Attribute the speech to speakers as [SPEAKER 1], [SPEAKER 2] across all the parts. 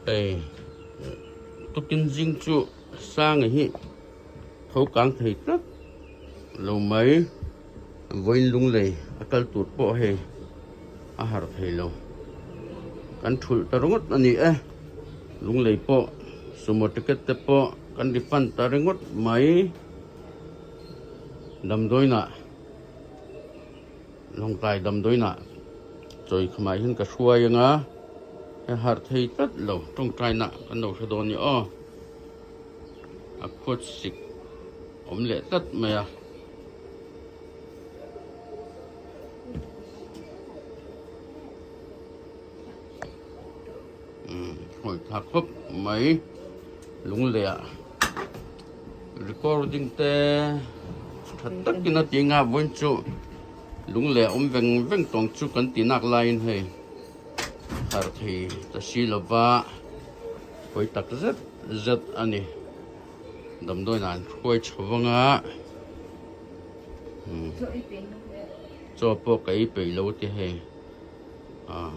[SPEAKER 1] Hei tukin zing chu Sanga hi tho kang thei tlat lo mai. Vawiin lunglei a kal tur pawh hei a harh thei lo. Kan thulh ta ringawt a ni e. Lunglei pawh sumo ticket te pawh kan refund ta ringawt mai. Damdawiinah Lawngtlai damdawiinah chawi khamah hian ka hruai anga he harh thei tlat lo tawngtaina kan lo hre dawn a ni aw. A khuat sik awm leh tlat mai a. Umm hawi thlak khawp mai lungleiah recording te tha takin a ti nga vawiin chu lunglei a awm veng veng tawng chu kan ti nak laiin hei harh thei ta si lova hawi tak zet zet a ni. Damdawiin an hruai chho vang a chaw pawh ka ei peih lo te hei ah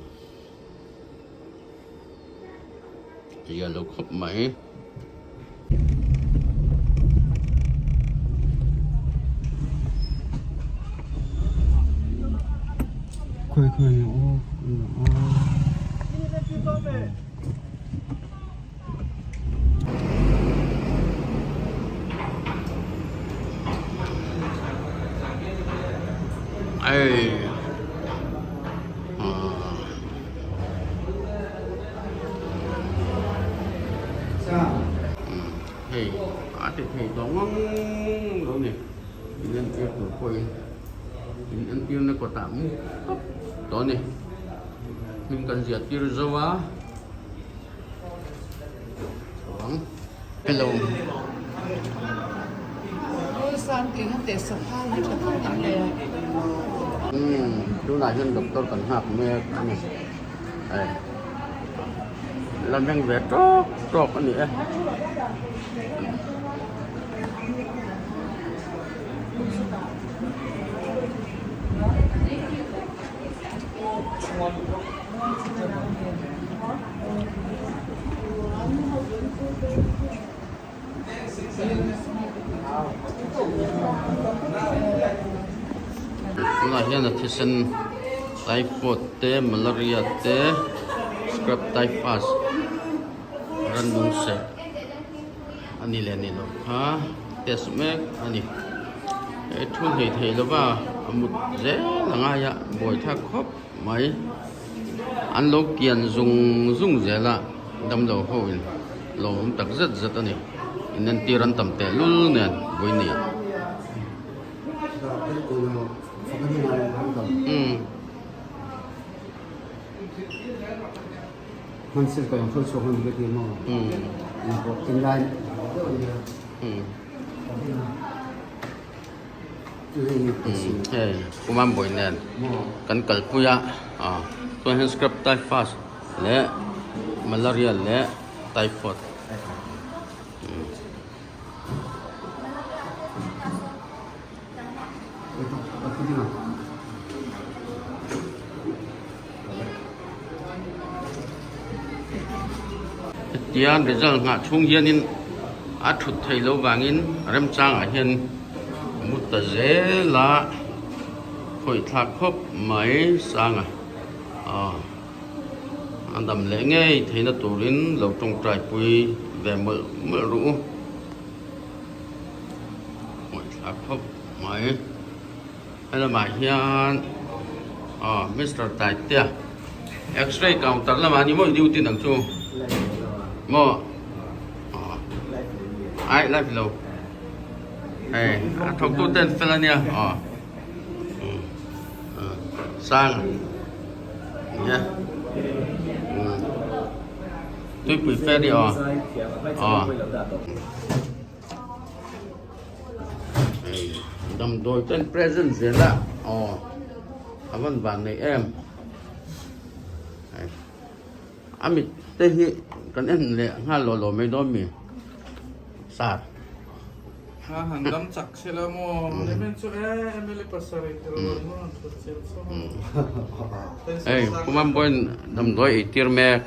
[SPEAKER 1] zia lo khawp mai. Khawi khawi aw Hei a ti thei tawh ngang lo ni in entir tur pawhin in entirna kawtah mu tawp tawh a ni hming kan ziah tir zo a. Hello. Tunah hian doctor kan nghak mek a ni. Hei la meng ve tawk tawk a ni e. Tunah hian a thisen typhoid te malaria te scrub typhus rannung seh a ni leh ni lo kha test mek a ni hei thu hlei thei lova a mut zel a ngai a buai thlak khawp mai an lo kian zung zung zel a damlo ho in lawmawm tak zet zet a ni in entir an tam teh lul nen vawiin ah. Hei Kumambawi nen kan kalpui a chuan hian scrub typhus leh malaria leh typhoid. Hetiang result nghah chhung hianin a thut theih loh vangin remchangah hian mu ta zel a khawih thlak khawp mai sang a aw a dam leh ngei theihna turin lo tawngtai pui ve mawlh mawlh rawh u khawih thlak khawp mai. Helamah hian aw Mister Taitea x-ray counter lamah a ni maw i duty dang chu maw aw ai live lo hei a thawk tu ten fel a nia aw sang nia tuipui ferry aw aw. Hei damdawi ten present zel a aw a van van nei em hei a mit te hi kan en leh nghal lawh lawh mai dawn mi sar
[SPEAKER 2] Ha han dam chak se la maw lemon chu e mla pasarih tel lo maw han thut chil chu
[SPEAKER 1] hei kumam pawhin damdawi ei tir mek.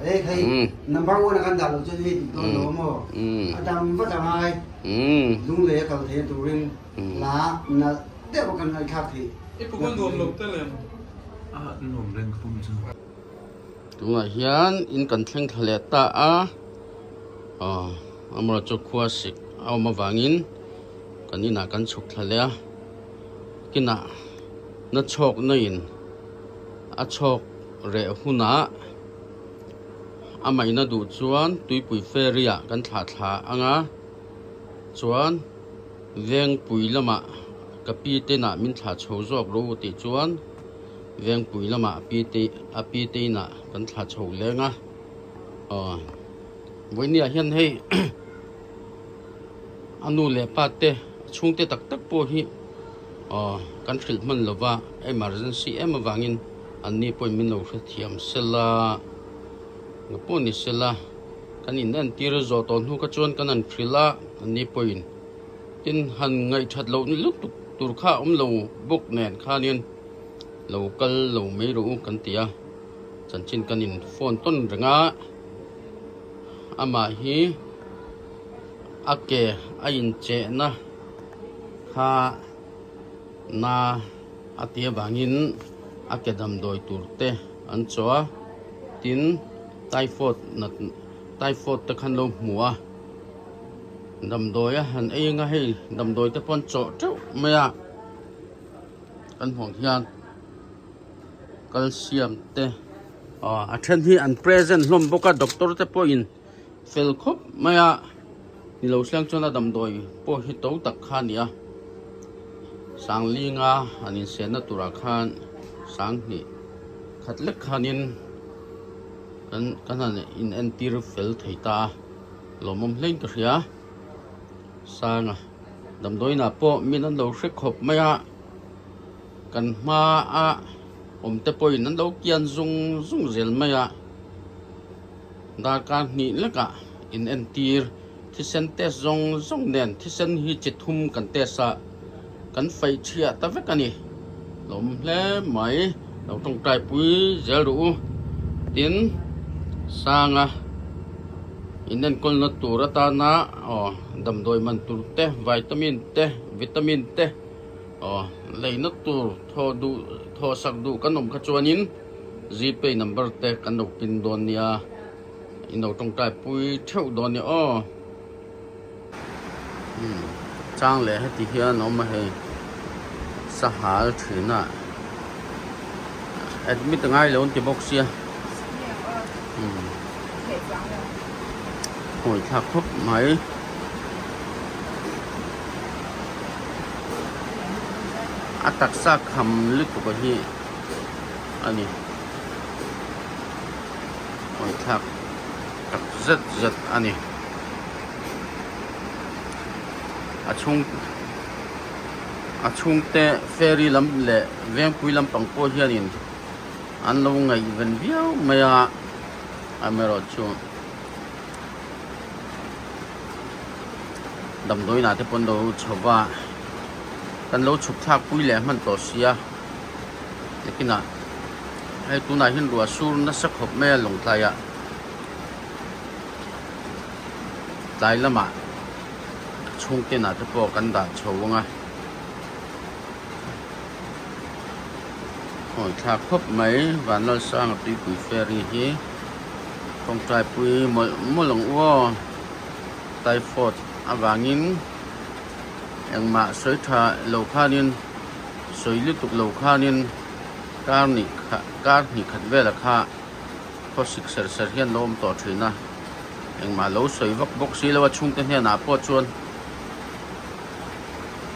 [SPEAKER 3] E hei number one a kan dah loh chuan hei dik dawn lo a maw? A dam vat a ngai. Lunglei a kal theihna turin hla nalh deuh a kan ngaihthlak theih.
[SPEAKER 2] I puk a nuam lo tel em?
[SPEAKER 4] A nuam reng pum chu.
[SPEAKER 1] Tunah hian in kan thleng thla leh ta a, aw amaherawhchu khua sik a awm avangin kan inah kan chhuk thla leh a, kinah na chhawk na in a chhawk reh hunah a maina duh chuan tuipui ferry ah kan thlah thla ang a, chuan vengpui lamah ka pi te inah min thlah chho zawk ro tih chuan. Vengpui lamah a pi te a pi te inah kan thlah chho leng a aw vawinia hian hei a nu leh pa te a chhungte tak tak pawh hi aw kan hrilh hman lova emergency em avangin an ni pawhin min lo hrethiam sela nga pawh ni sela kan in entir zawh tawh hnu kha chuan kan han hrilh a an ni pawhin tin han ngaihthat loh lutuk tur kha a awm lo bawk nen khanin. Lo kal lo mai rawh u kan ti a, chanchin kan in phone tawn reng a, amah hi a ke a inchehna kha na a ti avangin a ke damdawi tur te an chaw a, tin typhoid nat typhoid te khan lo hmu a, damdawi a han ei anga hei damdawi te pawh an chawh teuh mai a. Kan hmuh hian calcium te aw a then hi an present hlawm bawk a doctor te pawhin fel khawp mai a ni lo siang chuan a damdawi pawh hi to tak kha a ni a sanglinga an insenna turah khan sanghnih khat lek khanin kan kan han in entir fel thei ta a lawmawm hlein ka hria sanga. Damdawiinah pawh min an lo hre khawp mai a, kan hmaa awm te pawhin an lo kian zung zung zel mai a, darkar hnih lekah in entir thisen test zawng zawng nen thisen hi chi thum kan test a, kan faih chhiah ta vek a ni. Lawm hle mai, lo tawngtai pui zel rawh u, tin Sanga. Inenkawlna tur atana aw damdawi man tur te vitamin te vitamin te aw leina tur thaw duh thaw sak duh kan awm kha chuanin gpay number te kan lo pin dawn nia in lo tawngtai pui theuh dawn nia aw umm chang leh heti hian a awm a hei sahal thin a admit a ngai lo an ti bawk sia umm hawi thlak khawp mai. A taksa kham lutuk a hi a ni hawi thlak tak zet zet a ni. A chhung a chhungte ferry lam leh vengpui lampang pawh hianin an lo ngaihven viau mai a amaherawhchu damdawiinah te pawh an lo chho va kan lo chhuk thlak pui leh hman tawh sia nakinah hei tunah hian ruah sur nasa khawp mai a lawngtlaiah. Tlai lamah chhungtinah te pawh kan dah chho ang a, hawi thlak khawp mai Vanlalsanga tuipui ferry hi tawngtai pui mawlh mawlh ang u aw typhoid avangin engmah sawi tha lo khanin sawi lutuk lo khanin kar nih kar hnih khat velah kha. Khawsik ser ser hian lo awm tawh thin a, engmah lo sawi vak bawk si lo a, chhungte hnenah pawh chuan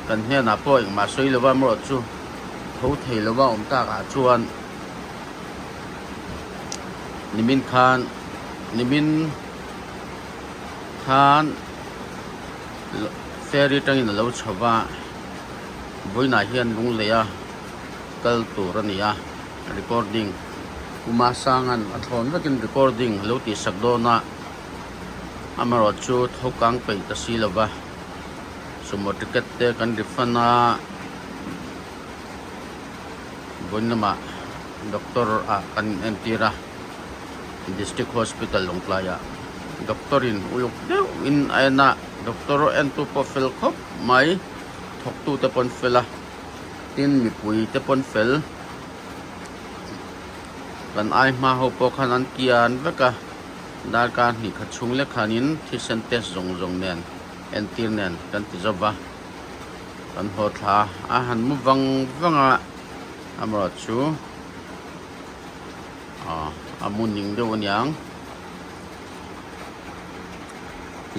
[SPEAKER 1] kan hnenah pawh engmah sawi lo va amaherawh chu tho thei lo va awm takah chuan nimin khan nimin khan ferry atangin a lo chho va, vawiinah hian lunglei a kal tur a ni a. Recording Kuma Sangan a thlawn vekin recording a lo tihsak dawn a, amaherawh chu tho kang peih ta si lo va, sumo ticket te kan refund a, vawiin lamah doctor ah kan inentir a. District Hospital Lawngtlai ah doctor in uluk deuh in a en a doctor en tu pawh fel khawp mai thawk tu te pawh an fel a tin mipui te pawh an fel kan ai hma ho pawh khan an kian vek a darkar hnih khat chhung lek khanin thisen test zawng zawng nen entir nen kan ti zo va kan haw thla a han mu vang vang a amaherawh chu ah a mu ning deuh aniang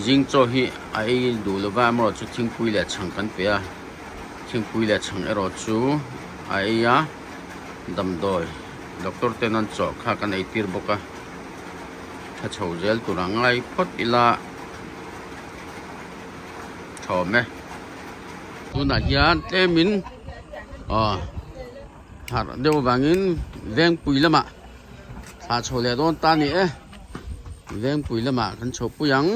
[SPEAKER 1] zing chaw hi a ei duh lova amaherawh chu thingpui leh chhang kan pe a thingpui leh chhang erawh chu a ei a damdawi doctor ten an chawh kha kan ei tir bawk a tha chho zel tur a ngai phawt ila thawm e tunah hian tlemin aw harh deuh avangin vengpui lamah thla chho leh dawn ta a ni e vengpui lamah kan chho pui ang.